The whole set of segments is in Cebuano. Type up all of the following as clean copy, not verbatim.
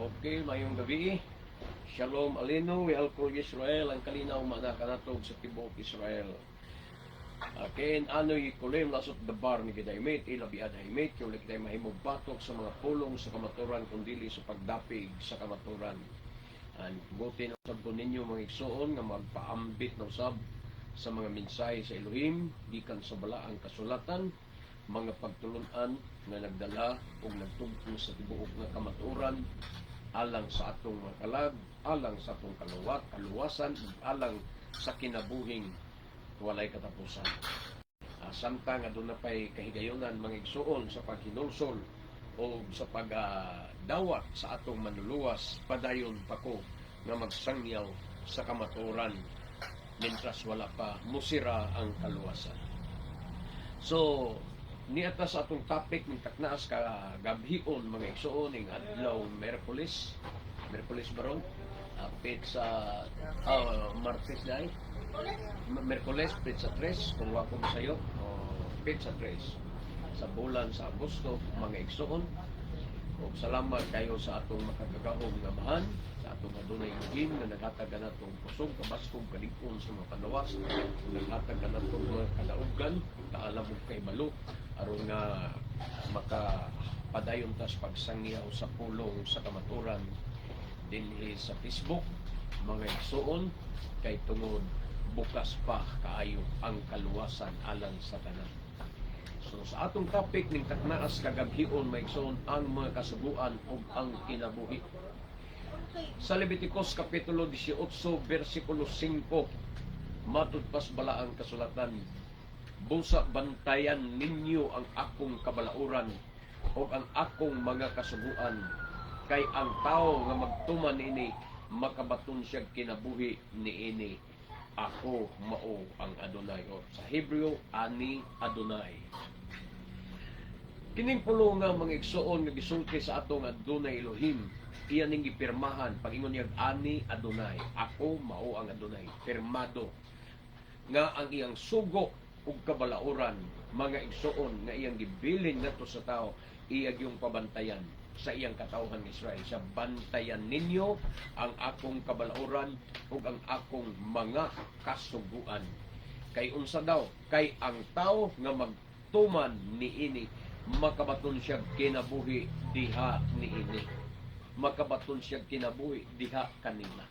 Okay, mayong gabi. Shalom Aleinu, we al kol Israel, ang kalinaw mana kanatog sa tibuok Israel. Ken anu yecholim la'asot davar neged ha'emet, ela be'ad ha'emet, kay wala kitay mahimong batok sa mga pulong sa kamaturan kung dili sa pagdapig sa kamaturan. An buti na usab ko ninyo, mga igsuon, nga magpaambit na usab sa mga mensahe sa Elohim gikan sa balaang kasulatan, mga pagtulunan nga nagdala ug nagtugto sa tibuok nga kamatuoran alang sa atong mga kalag, alang sa atong kaluwasan, ug alang sa kinabuhing walay katapusan. Samtang aduna pay kahigayonan, mga igsuon, sa paghinulsol o sa pagdawat sa atong manluluwas, padayon pa ko nga magsangyaw sa kamatuoran mientras wala pa musira ang kaluwasan. So, niata sa atong topic ning taknaas ka gabhion, mga igsuon, ning adlaw Miyerkules. Miyerkules ba ron? Petsa Martes dai. Miyerkules, petsa 3, kung wa ko sayo, o petsa 3 sa bulan sa Agosto, mga igsuon. Ug salamat kayo sa atong makagagahom nga Amahan, sa atong adunay Elohim nga naghatag kanatong kusog, kabaskog, kalig-on sa mga panawas, naghatag kanatong mga kadaugan, kaalam ug kahibalo aron nga makapadayon tas pagsangyaw sa pulong sa kamaturan dinhi sa Facebook, mga igsuon, kay tungod bukas pa kaayo ang kaluwasan alang sa tanan. So sa atong topic ning taknaas kagabhion, mga igsoon, ang mga kasuguan ug ang kinabuhi. Sa Leviticus kapitulo 18 bersikulo 5, matud pas balaang kasulatan, "Busa bantayan ninyo ang akong kabalauran ug ang akong mga kasuguan, kay ang tao nga magtuman niini makabaton siya kinabuhi niini. Ako mao ang Adonai." O sa Hebreo, Ani Adonai. Kining pulong nga, mga igsuon, nga gisulti sa atong Adonai Elohim, iya ning gipirmahan pagingon niya, "Ani Adonai," ako mao ang Adonai. Pirmado nga ang iyang sugo ug kabalauran, mga igsuon, nga iyang gibilin ngadto sa tao, iya yung pabantayan sa iyang katawhan ng Israel. Sa "Bantayan ninyo ang akong kabalauran ug ang akong mga kasuguan." Kay unsa daw? Kay ang tao nga magtuman niini makabaton siya kinabuhi diha niini. Makabaton siya kinabuhi diha kanila.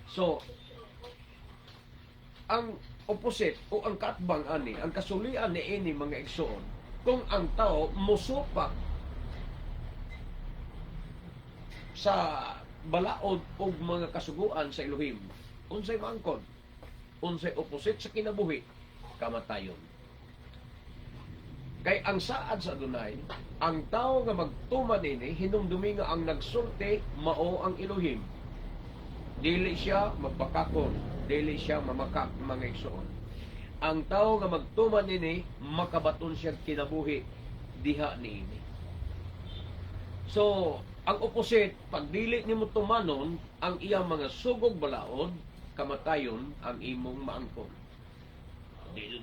So, ang opposite o ang kaatbang ani, ang kasulian ni ini, mga igsoon, kung ang tao musupak sa balaod og mga kasuguan sa Elohim, unsay maangkon? Unsay opposite sa kinabuhi? Kamatayon. Kay ang saad sa Adonai, ang tao nga magtuman ini, hinumdumi nga ang nagsulti mao ang Elohim. Dili siya magbakakon, dili siya mamakak, mga igsoon. Ang tao nga magtuman ini makabaton siya kinabuhi diha niini. So, ang opposite, pag dili nimo tumanon ang iyang mga sugog balaod, kamatayon ang imong maangkon.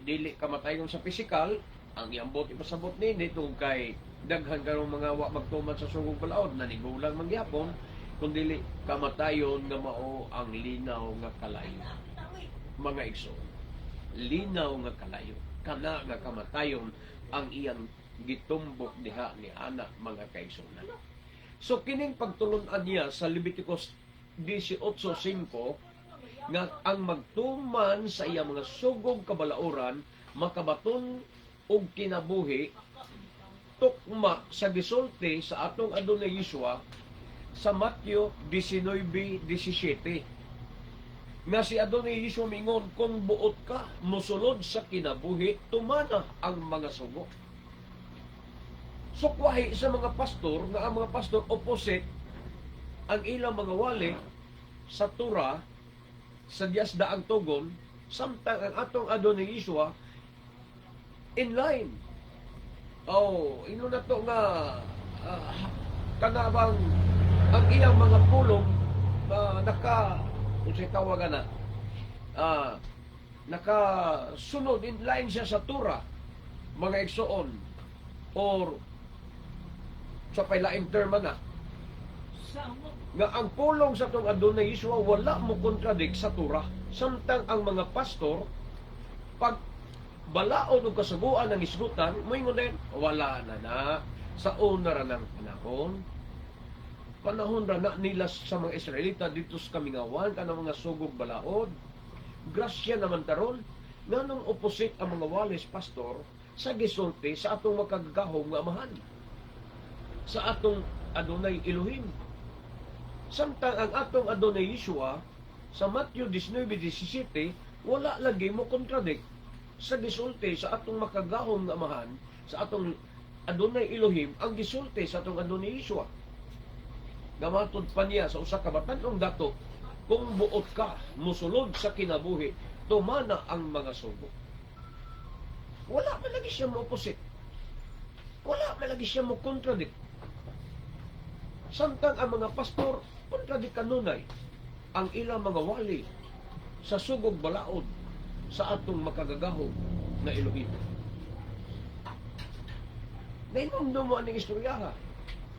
Dili kamatayon sa pisikal, ang iyang buot ipasabot nini tungod kay daghan karong mga wa magtuman sa sugog balaod, nanigulang man gyapon, kundi kamatayon nga mao ang linaw nga kalayo. Mga igsoon, linaw nga kalayo. Kana nga kamatayon ang iyang gitumbok diha ni ana, mga kaigsuonan. So kining pagtulunan niya sa Leviticus 18:5 nga ang magtuman sa iyang mga sugog kabalauran makabaton og kinabuhi, tukma sa gisulti sa atong Adonai Yeshua sa Matthew 19:17 nga si Adonai Yeshua mingon, "Kung buot ka mosulod sa kinabuhi, tumana ang mga sugo." Sukwahi sa mga pastor nga ang mga pastor opposite ang ilang mga wali sa Torah, sa Diyas daang tugon, samtang ang atong Adonai Yeshua in line. Oh, ino na to nga kana bang ang iyang mga pulong naka, unsay tawag ana, nakasunod, in line siya sa Torah, mga igsoon, or sa pailaing term na Nga ang pulong sa atong Adonai Yeshua wala mo contradict sa Torah. Samtang ang mga pastor, pag balaod og kasuguan ang isgutan, moingon din, "Wala na na, sa una ra ng panahon. Panahon ra na nila sa mga Israelita dito sa kamingawan, kanang mga sugog balaod. Grasya naman karon." Nganong opposite ang mga walis pastor sa gisulti sa atong makagagahom nga Amahan, sa atong Adonai Elohim? Samtang ang atong Adonai Yeshua sa Matthew 19:17 wala lagi mo contradict sa gisulti sa atong makagahom nga Amahan, sa atong Adonai Elohim, ang gisulti sa atong Adonai Yeshua. Gamatod pa niya sa usa ka batan-ong dato, "Kung buot ka musulod sa kinabuhi, tumana ang mga sugo." Wala man lagi siya mo opposite. Wala man lagi siya mo contradict. Samtang ang mga pastor, contradict kanunay ang ilang mga wali sa sugog balaod sa atong makagagahom na Elohim. Nahinumdum mo aning istorya, ha?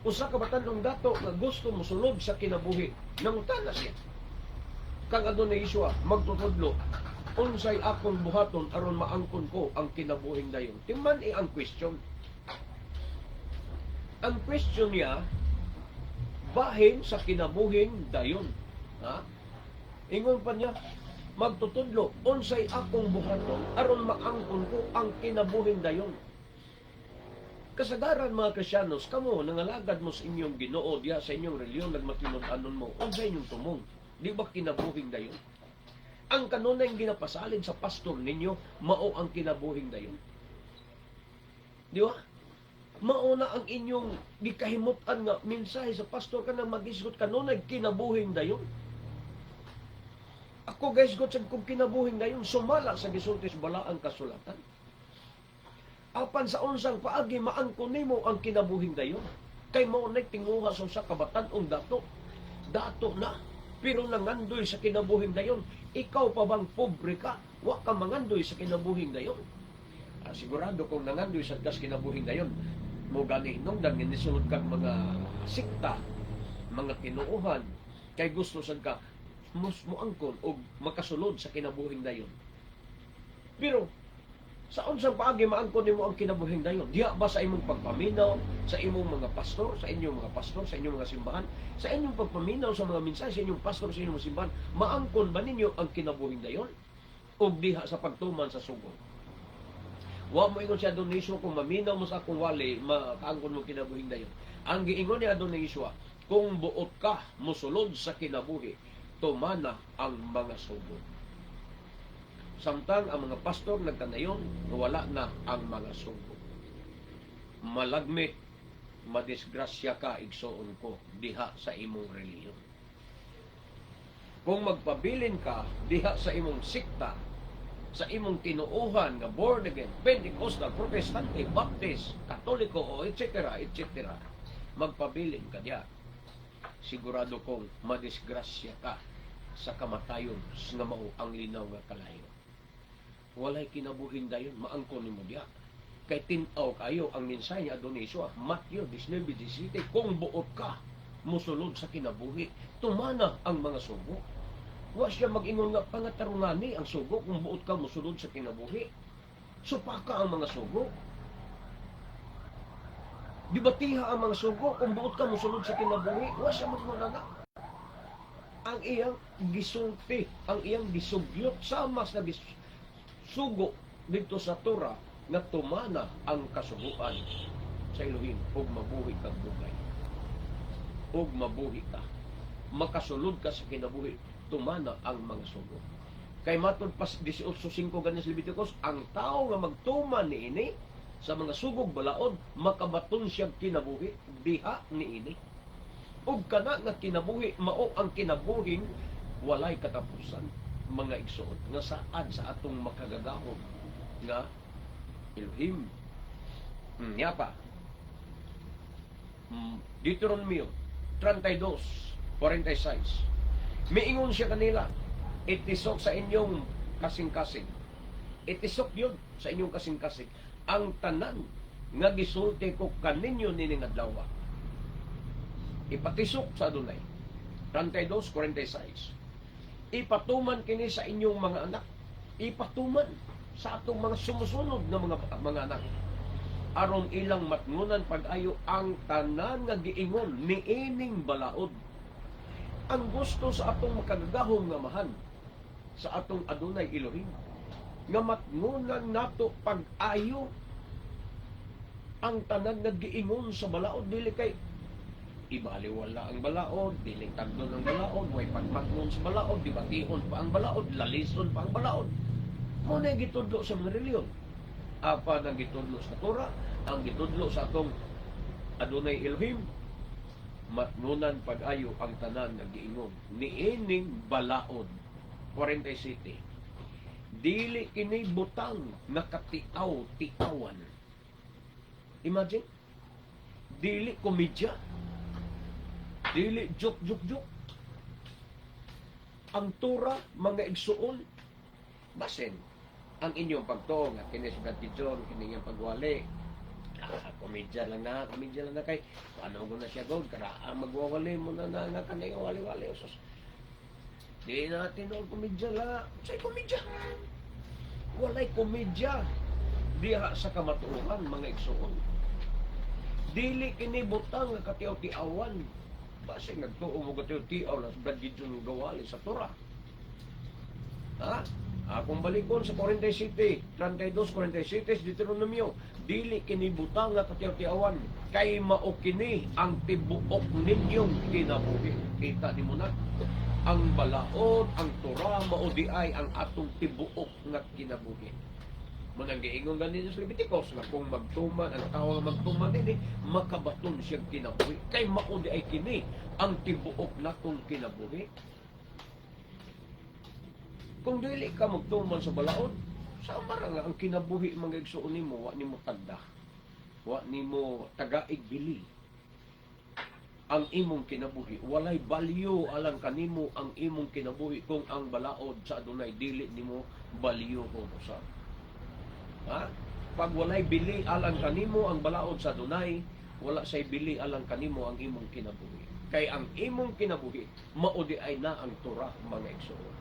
Usa ka batan-ong dato nga gusto mosulod sa kinabuhi. Nangutana siya kang Adonai Yeshua, "Magtutudlo, unsay akong buhaton aron maangkon ko ang kinabuhing dayon?" Timan ang question. Ang question niya bahin sa kinabuhing dayon. Ha? Ingon pa niya, "Magtutudlo, unsay akong buhaton aron maangkon ko ang kinabuhing dayon?" Kasagaran mga Kristiyanos, kamo nangalagad mo sa inyong Ginoo diha sa inyong relihiyon, nagmatinud-anon mo, unsay inyong tumong? Di ba kinabuhing dayon? Ang kanunay ginapasalin sa pastor ninyo, mao ang kinabuhing dayon. Di ba? Mao na ang inyong gikahimutan nga mensahe sa pastor kanang magisgot kanunay kinabuhing dayon. Ako guys, sad kung kinabuhing dayon sumala sa gisulti sa balaang kasulatan. Apan sa unsang paagi maangkon nimo ang kinabuhing dayon? Kay mao na'y tinguha sa usa ka batan-ong dato. Dato na, pero nangandoy sa kinabuhing dayon. Ikaw pa bang pobre ka? Wa ka mangandoy sa kinabuhing dayon? Ah, sigurado kung nangandoy sa kas kinabuhing dayon, mo gani hinungdan nga nisulod kag mga sikta, mga tinuohan, kay gusto sad ka mus moangkon og makasulod sa kinabuhing dayon. Pero sa unsang paagi maangkon nimo ang kinabuhing dayon? Diha ba sa imong pagpaminaw sa imong mga pastor, sa inyong mga pastor, sa inyong mga simbahan, sa inyong pagpaminaw sa mga mensahe sa inyong pastor, sa inyong mga simbahan, maangkon ba ninyo ang kinabuhing dayon? Og diha sa pagtuman sa sugo? Wa mo ingon si Adonai Yeshua, "Kung maminaw mo sa akong wali, makaangkon mo kinabuhing dayon." Ang giingon ni Adonai Yeshua, "Kung buot ka mosulod sa kinabuhi, tumana ang mga sugo." Samtang ang mga pastor nagkanayon, wala na ang mga sugo. Malagmit, madisgrasya ka, igsuon ko, diha sa imong relihiyon. Kung magpabilin ka diha sa imong sikta, sa imong tinuohan nga born again, Pentecostal, Protestante, Baptist, Katoliko, o etc., etc., magpabilin ka diha. Sigurado kong madisgrasya ka sa kamatayon nga mao ang linaw nga kalayo. Walay kinabuhing dayon maangkon nimo diha. Kay tin-aw kayo ang mensahe ni Adonai Yeshua, Matthew 19:17, "Kung buot ka musulod sa kinabuhi, tumana ang mga sugo." Wa siya mag-ingon nga pangatarungani ang sugo kung buot ka musulod sa kinabuhi. Supaka ang mga sugo. Debatiha ang mga sugo kung buot ka musulod sa kinabuhi. Wa siya mag-ingon na. Ang iyang gisulti, ang iyang gisugyot sama sa gisugo dito sa Torah nga tumana ang kasuguan sa Elohim ug mabuhi kag dugay. Ug mabuhi ka. Makasulod ka sa kinabuhi, tumana ang mga sugo. Kay matod pa 18.5 ganis Leviticus, ang tao nga magtuman niini sa mga sugog balaod, makabaton siya kinabuhi diha niini. Ug kana nga kinabuhi mao ang kinabuhing walay katapusan, mga igsoon, nga saad sa atong makagagahom nga Elohim. Nya pa. Deuteronomio 32:46. Miingon siya kanila, "Itisok sa inyong kasing-kasing." Itisok yun sa inyong kasing-kasing ang tanan nga gisulti ko kaninyo nining adlaw. Ipatisok sa Adunay. 32:46. Ipatuman kini sa inyong mga anak. Ipatuman sa atong mga sumusunod nga mga anak. Aron ilang matngunan pag-ayo ang tanan nga giingon niining balaod. Ang gusto sa atong makagagahom nga Amahan, sa atong Adunay Elohim, nga matngunan nato pag-ayo ang tanan nga giingon sa balaod. Dili kay ibaliwala ang balaod, dili tagdon ang balaod, way pagmatngon sa balaod, dibation pa ang balaod, lalison pa ang balaod. Mao na gitudlo sa mga reliyon. Apan ang gitudlo sa Torah, ang gitudlo sa atong Adunay Elohim, matnunan pag-ayo ang tanan nga giingon niining balaod. 47. Dili kini butang nga katiaw-tiawan. Imagine, dili komedya, dili joke joke joke ang Torah, mga igsuon. Basin ang inyong pagtuo nga kini si Brad John, kini iyang pagwali, komedya lang na, komedya lang na, kay ano ko na siya god kara magwawali mo na na nga kani wali-wali sus. Di natin og komedya la. Say komedya, walay komedya diha sa kamatuoran, mga igsuon. Dili kini butang nga katiaw-tiawan. Base nagtuo mo katiaw-tiaw lang sa Brad Gideon gawali sa Torah. Ha? Akong balikon sa 47, 32, 47, Deuteronomio. Dili kini butang nga katiaw-tiawan, kay mao kini ang tibuok ninyong kinabuhi. Kita nimo na. Ang balaod, ang Torah, mao diay ang atong tibuok nga kinabuhi. Manang giingon ganin sa Leviticus nga kung magtuman ang tao nga magtuman ini, makabaton siyang kinabuhi, kay mao diay kini ang tibuok natong kinabuhi. Kung dili ka magtuman sa balaod, sama ra nga ang kinabuhi, mga igsuon nimo, wa nimo tagda. Wa nimo tagaig bili. Ang imong kinabuhi, walay value alang kanimo ang imong kinabuhi kung ang balaod sa Adunay dili nimo value usab. Ha? Pag walay bili alang kanimo ang balaod sa Adunay, wala say bili alang kanimo ang imong kinabuhi. Kay ang imong kinabuhi, mao diay na ang Torah, mga igsuon.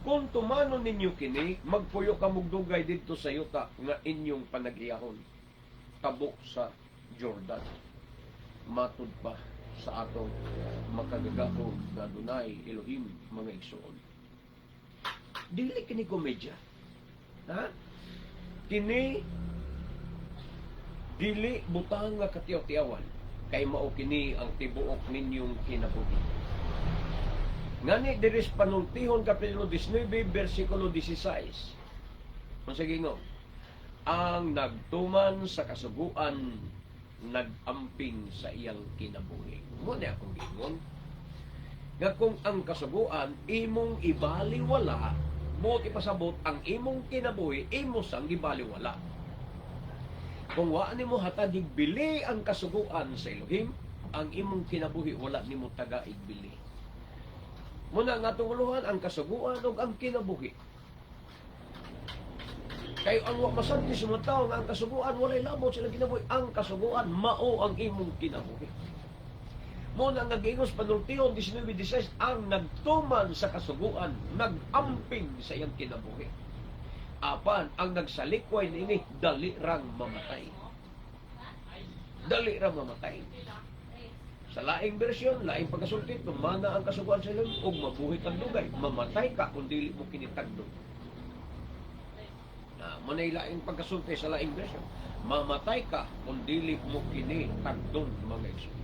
Kung tumanon ninyo kini, magpuyo ka dugay didto sa yuta nga inyong panag-iyahon, tabok sa Jordan. Matud pa sa atong makagagahom nga Adunay Elohim, mga igsuon. Dili kini komedya. Ha? Kini dili butang nga katiyaw-tiyawan, kay mao kini ang tibuok ninyong kinabuhi. Ngani diri sa Panultihon kapitulo 19 bersikulo 16. Unsa giingon? Ang nagtuman sa kasuguan, nagamping sa iyang kinabuhi. Mao na akong giingon nga kung ang kasuguan imong ibaliwala, buot ipasabot, ang imong kinabuhi imo sang gibaliwala. Kung wa nimo hatagig bili ang kasuguan sa Elohim, ang imong kinabuhi wala nimo tagaig bili. Muna nga atong uluhan ang kasuguan ug ang kinabuhi. Kay ang wa masanti sa mga tao nga ang kasuguan walay labot sila kinabuhi. Ang kasuguan mao ang imong kinabuhi. Mao na nga giingon sa Panultihon 19:16, ang nagtuman sa kasuguan, nagamping sa iyang kinabuhi. Apan ang nagsalikway niini, dali rang mamatay. Dali rang mamatay. Sa laing bersyon, laing pagkasulti, tumana ang kasuguan sa Elohim ug mabuhi kang dugay. Mamatay ka kung dili mo kini tagdon. Na, mao na'y laing pagkasulti sa laing bersyon. Mamatay ka kung dili mo kini tagdon, mga igsoon.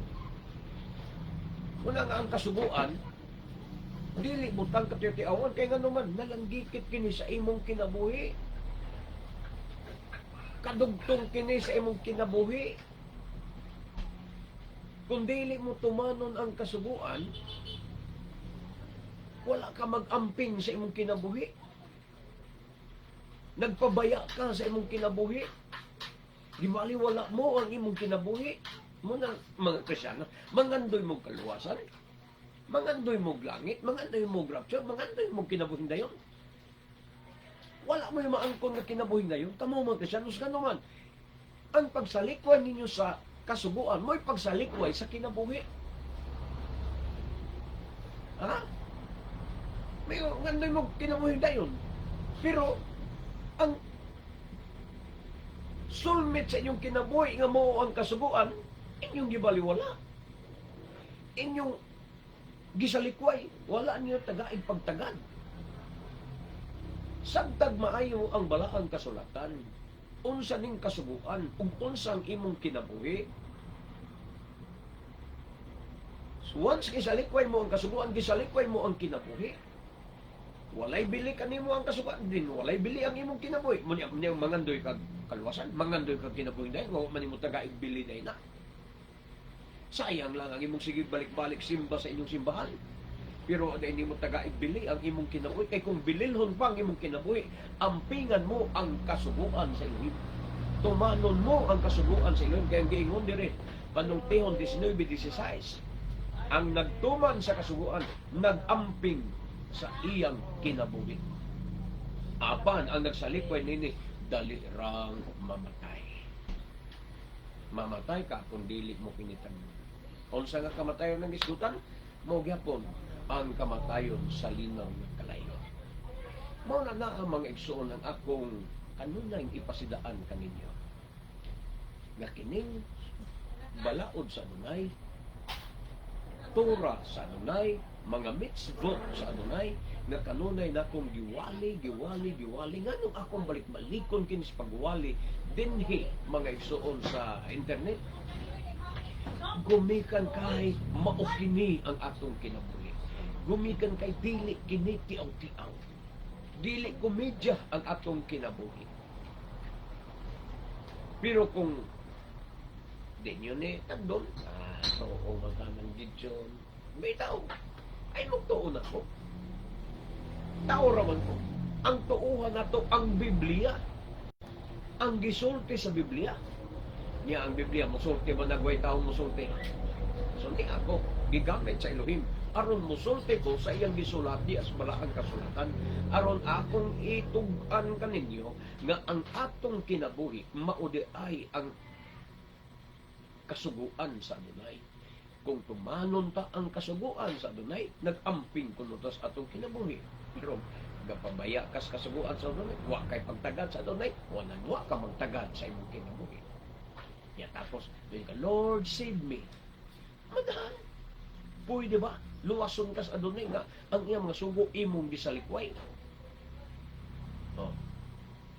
Una nga ang kasuguan, dili butang katiyaw-tiawan, kay nga naman, nalanggikit kini sa imong kinabuhi. Kadugtong kini sa imong kinabuhi. Kung dili mo tumanon ang kasuguan, wala ka mag-amping sa imong kinabuhi. Nagpabaya ka sa imong kinabuhi. Gibaliwala mo ang imong kinabuhi. Muna, mga Krisyano, mangandoy mong kaluwasan, mangandoy mong langit, mangandoy mong rapture, mangandoy mong kinabuhing dayon. Wala mo yung maangkon nga kinabuhing dayon. Kamo mga Kristiyanos, gano man. Ang pagsalikway ninyo sa kasuguan, mo'y pagsalikway sa kinabuhi. Ha? May ngandoy mo kinabuhi dayon. Pero ang sulmit sa inyong kinabuhi nga mao ang kasuguan, inyong gibaliwala. Inyong gisalikway, wala niyo tagaig pagtagad. Sabtag maayo ang balaang kasulatan. Unsa ning kasuguan ug unsa ang imong kinabuhi? Once gisalikway mo ang kasuguan, gisalikway mo ang kinabuhi. Walay bili kanimo ang kasuguan din, walay bili ang imong kinabuhi. Mo niya mangandoy kag kaluwasan, mangandoy kag kinabuhi dahil wa man nimo tagaig bili dahil na. Sayang lang ang imong sige balik-balik simba sa inyong simbahan. Pero dahil nimo tagaig bili ang imong kinabuhi, kay kung bililhon pa ang imong kinabuhi, ampingan mo ang kasuguan sa Elohim. Tumanon mo ang kasuguan sa Elohim. Kaya ang giingon dire, Panultihon 19:16, ang nagtuman sa kasuguan, nagamping sa iyang kinabuhi. Apan ang nagsalikway nini, dali rang mamatay. Mamatay ka kung dili mo kinitag. Unsa nga kamatayon ng gisgutan? Mao gyapon ang kamatayon sa linaw ng kalayo. Mao na na ang mga igsuon ang akong kanunay ipasidaan kaninyo. Nga kining balaod sa Adonay, Torah sa Adonay, mga mitzvot sa Adonay, nga kanunay nakong giwali, giwali, giwali, nganong akong balik-balikon kinis pagwali dinhi, mga igsuon, sa internet? Gumikan kay mao kini ang atong kinabuhi. Gumikan kay dili kini tiaw-tiaw. Dili komedya ang atong kinabuhi. Pero kung di nyo ni tagdon, oo, magkanang Gideon, may tao, ay magtuon ako. Tao raman ko. Ang tuuhan nato ang Biblia. Ang gisulti sa Biblia. Niya ang Biblia, musulti ba nagway tao musulti? So ni ako, gigamit sa Elohim. Aron musulti ko sa iyang gisulat di as balaang kasulatan. Aron akong itug-an kaninyo nga ang atong kinabuhi mao di ay ang kasuguan sa Adonai. Kung tumanon ta ang kasuguan sa Adonai, nag-amping kuno ta sa atong kinabuhi. Pero gapabaya kas kasuguan sa Adonai, wa kay pagtagad sa Adonai, wa wa ka magtagad sa imong kinabuhi. Ya tapos, doon ka, "Lord, save me." Madahan. Pwede ba? Luwason ka sa Adonai nga ang iyang mga sugo imong gisalikway. Oh.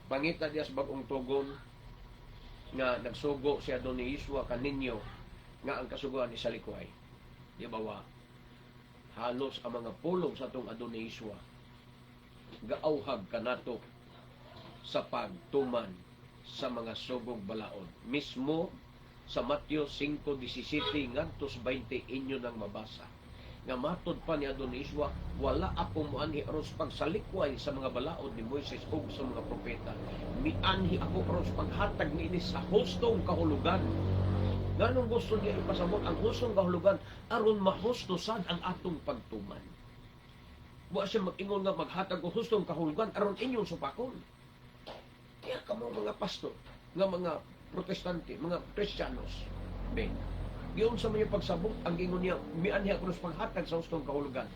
Pangita diya sa Bagong Tugon nga nagsugo si Adonai Yeshua kaninyo nga ang kasuguan ni salikway. Di ba wa? Halos ang mga pulong sa atong Adonai Yeshua gaauhag kanato sa pagtuman sa mga sugong balaod. Mismo sa Mateo 5:17 ngadto sa 20, inyo nang mabasa. Nga matod pa ni Adonai Yeshua, "Wala ako moanhi aron sa pagsalikway sa mga balaod ni Moises ug sa mga propeta. Mianhi ako aron sa paghatag niini sa hustong kahulugan." Nganong gusto niya ipasabot ang hustong kahulugan? Aron mahusto sad ang atong pagtuman. Wa siya mag-ingon nga maghatag og hustong kahulugan aron inyong supakon. Kaya kamo mga pastor, nga mga Protestante, mga Kristiyanos, be, giunsa man yung pagsabot ang gingon niya, "Mianhi ako sa paghatag sa hustong kahulugan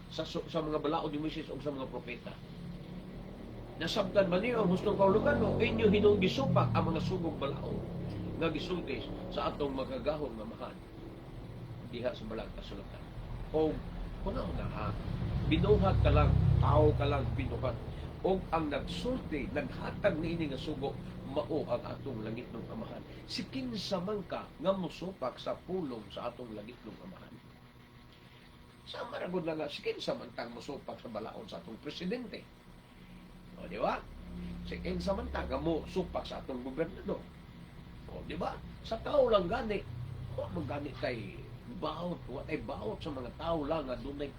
sa mga balaod ni Moises ug sa mga propeta"? Nasabtan ba niyo ang hustong kahulugan o inyo hinong gisupak ang mga sugong balaod nga gisulti sa atong makagagahom nga Amahan diha sa balang kasulatan? O kunaw na ha, binuhat ka lang, tao ka lang binuhat. O ang nagsulti, naghatag niini nga sugo, mao ang atong langitnong Amahan. Si kinsa man ka nga musupak sa pulong sa atong langitnong Amahan? Sa maragod na nga, si kinsa man kang musupak sa balaod sa atong presidente? O, di ba? Si kinsa man ta nga musupak sa atong gobernador? O, di ba? Sa tao lang gani, wa man gani tay baot, wa tay baot sa mga tao lang nga dunay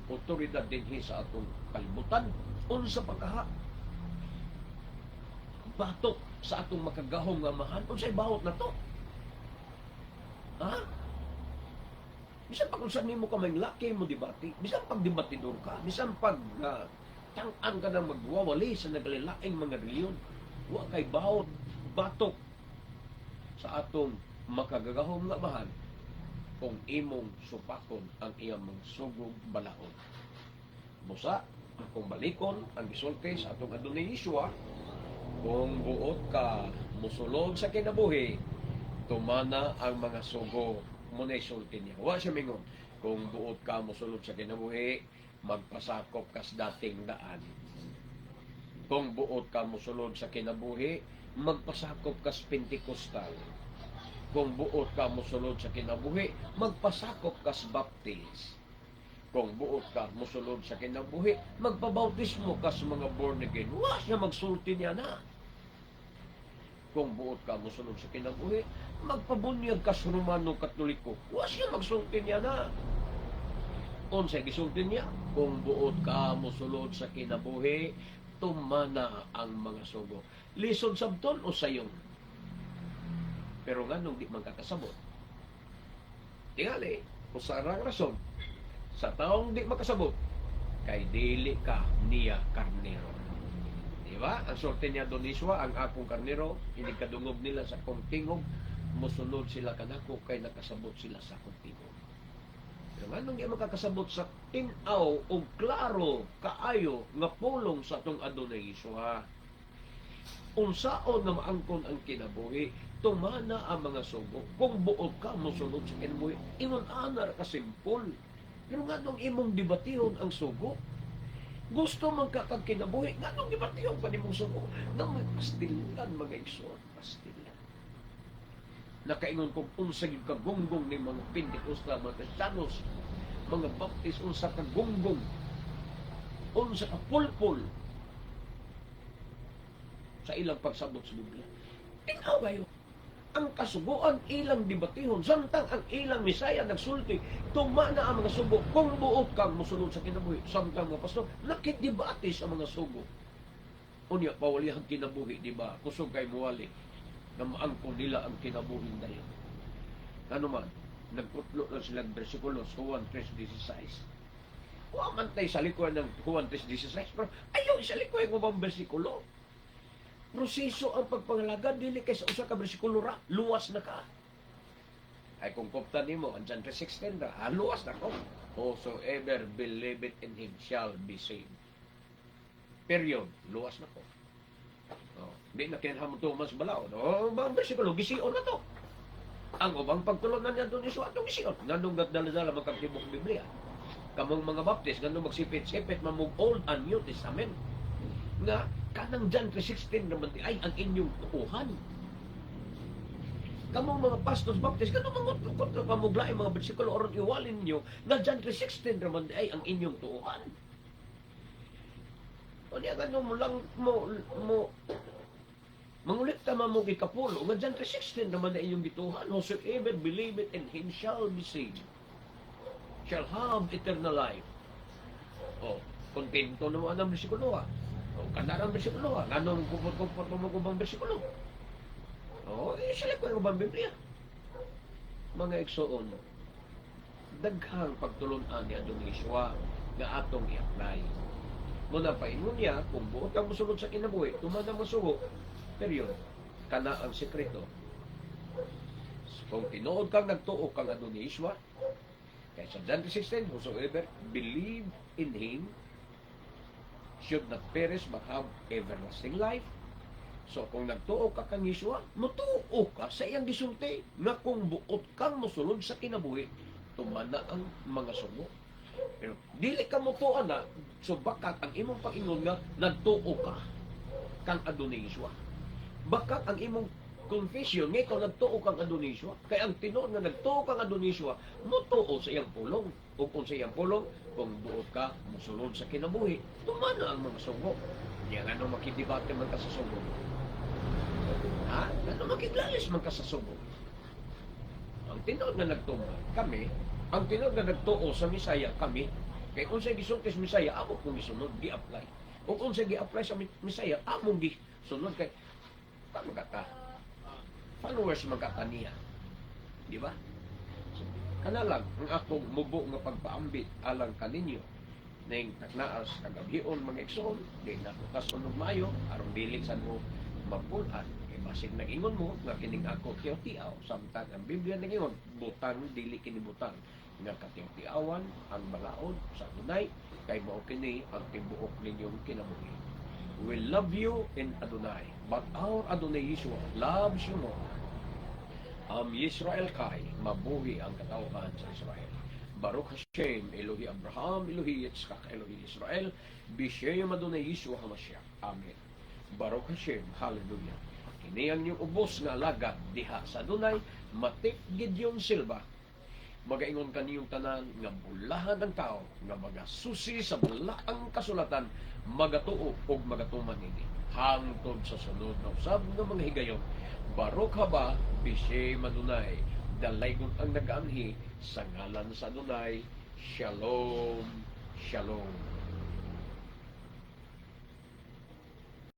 otoridad dinhi sa atong kalibutan. Unsa pagkaha? Batok sa atong makagahom nga Amahan, unsay baot na to? Ha? Bisan pag unsa nimo ka may laki mo debate, bisan pag debatidor ka, bisan pag tang-an ka na magwawali sa nagalilaing mga reliyon, wa kay baot batok sa atong makagagahom nga Amahan. Kung imong supakon ang iyang mga sugog balaod. Busa, kung balikon ang gisulti sa atong Adunay Yeshua, kung buot ka musulod sa kinabuhi, tumana ang mga sugo. Mao na sulti niya. Wa siya mingon, kung buot ka musulod sa kinabuhi, magpasakop kas Dating Daan. Kung buot ka musulod sa kinabuhi, magpasakop kas Pentecostal. Kung buot ka musulod sa kinabuhi, magpasakop kas Baptist. Kung buot ka musulod sa kinabuhi, magpabautismo ka sa mga born again. Wa siya magsulti niya na. Kung buot ka musulod sa kinabuhi, magpabunyag ka sa Romano Katoliko. Wa siya magsulti niya na. Unsay gisulti niya? Kung buot ka musulod sa kinabuhi, tumana ang mga sugo. Lisod sabton o sayon? Pero nganong di man kakasabot? Tingali, usa rang rason, sa taong di makasabot, kay dili ka niya karnero. Di ba? Ang sulti niya Don Iswa, ang akong karnero, inig kadungog nila sa akong tingog, musunod sila kanako kay nakasabot sila sa akong tingog. Pero nganong di makakasabot sa tin-aw o klaro kaayo nga pulong sa atong Adunay Iswa? Unsaon nga maangkon ang kinabuhi, tumana ang mga sugo. Kung buot ka mosulod sa kinabuhi, ingon ana ra ka simple. Pero nganong imong debatihon ang sugo? Gusto man ka kag kinabuhi, nganong debatihon pa nimong sugo? Nang pastilan, mga igsoon, pastilan. Nakaingon kong unsa gyud ka gunggong ni mga Pentecostal, mga Kristiyanos, mga Baptist, unsa ka gunggong, unsa ka pulpul sa ilang pagsabot sa Biblia. Ikaw kayo, ang kasuguan ilang debatihon, samtang ang ilang Misaya nagsulti, tumana ang mga sugo kung buot kang mosulod sa kinabuhi. Samtang mga pastor, nakidebate sa mga sugo. Unya, pawalihang kinabuhi, di ba? Kusog kay muwali, na maangkon nila ang kinabuhi dayon. Ano man, nagputlo lang silang bersikulo sa Juan 3.16. Wa man tay sa likuan ng Juan 3.16, pero ayaw sa likuan mo bang bersikulo? Proseso ang pagpangalagad, dili kay sa usa ka bersikulo ra, luwas na ka. Ay kung kopta nimo ang John 3.16 ra, ah, luwas na ko. Whosoever believeth in Him shall be saved. Period. Luwas na ko. Oh, di na kinahanglan tuman sa balaod. Oh, bang bersikulo, gision na to. Ang ubang pagtulunan niya doon iso atong gision. Nganong dala-dala man kang tibok Biblia? Kamong mga Baptist, nganong magsipit-sipit mamug Old and New Testament? Nga kanang John 3.16 naman di ay ang inyong tuuhan. Kamong mga pastors Baptist, ganun mga pamuglain mga bersikulo aron iwalin ninyo nga John 3.16 naman di ay ang inyong tuuhan. O niya ganun mo lang mo mangulit ta man mo gikapulo nga John 3.16 naman na inyong gituhan. Whosoever believeth in Him shall be saved. Shall have eternal life. O, kontento naman ang bersikulo ha. O, kana ang bersikulo ha. Nganong kupot-kupot mo ubang bersikulo? O, eh, sila ko yung ubang Biblia. Mga igsoon, daghang pagtulunan ni Adong Yeshua nga atong i-apply. Muna paingon niya, kung buot kang musulod sa kinabuhi, tumana mo sugo, period. Kana ang sekreto. Kung tinuod kang nagtuo kang Adonai Yeshua, kay sa John 3.16, whosoever believe in Him should not perish but have everlasting life. So kung nagtuo ka kang Yeshua, mutuo ka sa iyang gisulti nga kung buot kang mosulod sa kinabuhi, tumana ang mga sugo. Pero dili ka mutuo na, so bakat ang imong pag-ingon nga nagtuo ka kang Adonai Yeshua. Bakat ang imong confession nga ikaw nagtuo kang Adonai Yeshua. Kay ang tinuod nga nagtuo kang Adonai Yeshua, mutuo sa iyang pulong. Ug kung sa iyang pulong, kung buot ka mosulod sa kinabuhi, tumana ang mga sugo. Niya nga makidebate man ka sa sugo? Ha? Ngano makiglalis man ka sa sugo? Ang tinuod nga nagtuo kami, ang tinuod nga nagtuo sa Misaya kami, kay unsay gisulti sa Misaya, amo kong gisunod, gi-apply. Ug unsay gi-apply sa Misaya, among gisunod kay kamo ka followers man ka kaniya. Di ba? So, kana lang ang akong mubo nga pagpaambit alang kaninyo ning taknaas kagabhion, mga igsoon. Di na ko kasun og maayo aron dili sad mo mapul-an. Kay basig nag-ingon mo nga kining ako tiyaw-tiaw, samtang ang Biblia nag-ingon butang dili kini butang nga katiyaw-tiawan ang balaod sa Adonai, kay mao kini ang tibuok ninyong kinabuhi. We love you in Adonai, but our Adonai Yeshua loves you more. Am Yisrael Chai, mabuhi ang katawhan sa Israel. Baruch Hashem, Elohi Abraham, Elohi Yitzchak, Elohi Israel, Bishem Adonai Yeshua HaMashiach. Amen. Baruch Hashem, Hallelujah. Kini ang inyong ubos nga alagad diha sa Adonai, Matik Gideon Silva. Magaingon kaniyong tanan nga bulahan ang tao nga magasusi sa balaang kasulatan, magatuo og magatuman ini. Hangtod sa sunod na usab nga mga higayon. Baruch haba Bishem Adonai. Dalaygon ang nagaanhi sa ngalan sa Adonai. Shalom. Shalom.